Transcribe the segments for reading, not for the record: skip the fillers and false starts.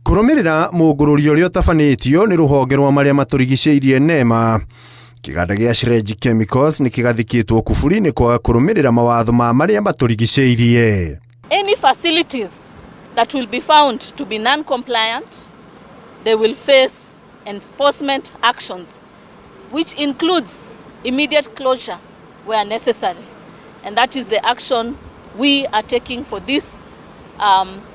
Kũrũmĩrĩra mũngũrũrio ũrĩa ũtabanĩtio nĩ rũhonge rwa marĩa matũrigicĩirie NEMA, kĩganda gĩa Shrej Chemicals nĩ kĩgathĩkĩtwo kuburi nĩ kwaga kũrũmĩrĩra mawatho ma marĩa matũrigicĩirie. Any facilities that will be found to be non-compliant, they will face enforcement actions, which includes immediate closure where necessary. And that is the action we are taking for this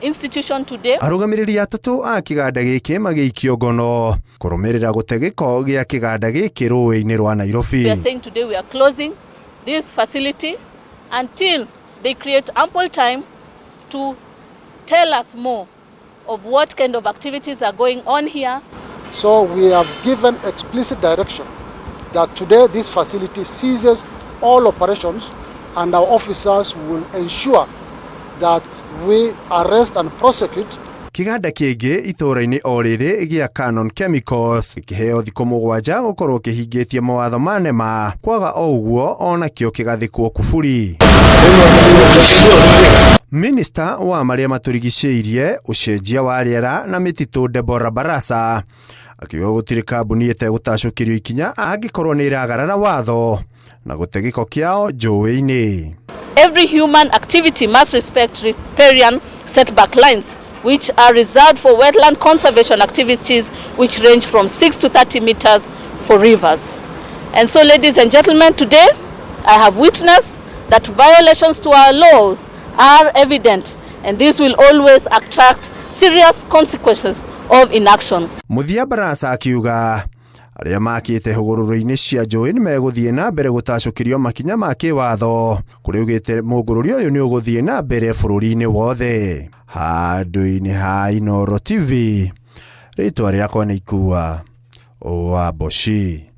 institution today. Arũgamĩrĩri atatũ a kĩganda gĩkĩ magĩikio ngono kũrũmĩrĩra gũte gĩko gĩa kĩganda gĩkĩ rũĩ-inĩ rwa Nairobi. We are saying today we are closing this facility until they create ample time to tell us more of what kind of activities are going on here. So we have given explicit direction that today this facility ceases all operations and our officers will ensure that we arrest and prosecute. Kĩganda kĩngĩ itũũra-inĩ o rĩrĩ gĩa Canon Chemicals gĩkĩheo thikũ 7 gũkorwo kĩhingĩtie mawatho ma NEMA, kwaga o ũguo onakĩo kĩgathĩkwo kuburi. Minista wa marĩa matũrigicĩirie, ũcenjia wa rĩera na mĩtitũ Deborah Barasa akiuga gũtirĩ kambuni ĩtegũtacũkĩrio ikinya angĩkorwo nĩ ĩragarara watho na gũte gĩko kĩao njũĩ-inĩ. Every human activity must respect riparian setback lines, which are reserved for wetland conservation activities, which range from 6 to 30 meters for rivers. And so, ladies and gentlemen, today I have witnessed that violations to our laws are evident, and this will always attract serious consequences of inaction. Mũthia Barasa akiuga arĩa makĩte hũgũrũrũ-inĩ cia njũĩ nĩ megũthiĩ na mbere gũtacũkĩrio makinya ma kĩwatho, kũrĩa augĩte mũngũrũrio ũyũ nĩ ũgũthiĩ na mbere bũrũri-inĩ wothe. Handũ-inĩ ha Inooro TV, rĩtwa rĩakwa nĩ Ikua wa Mboci.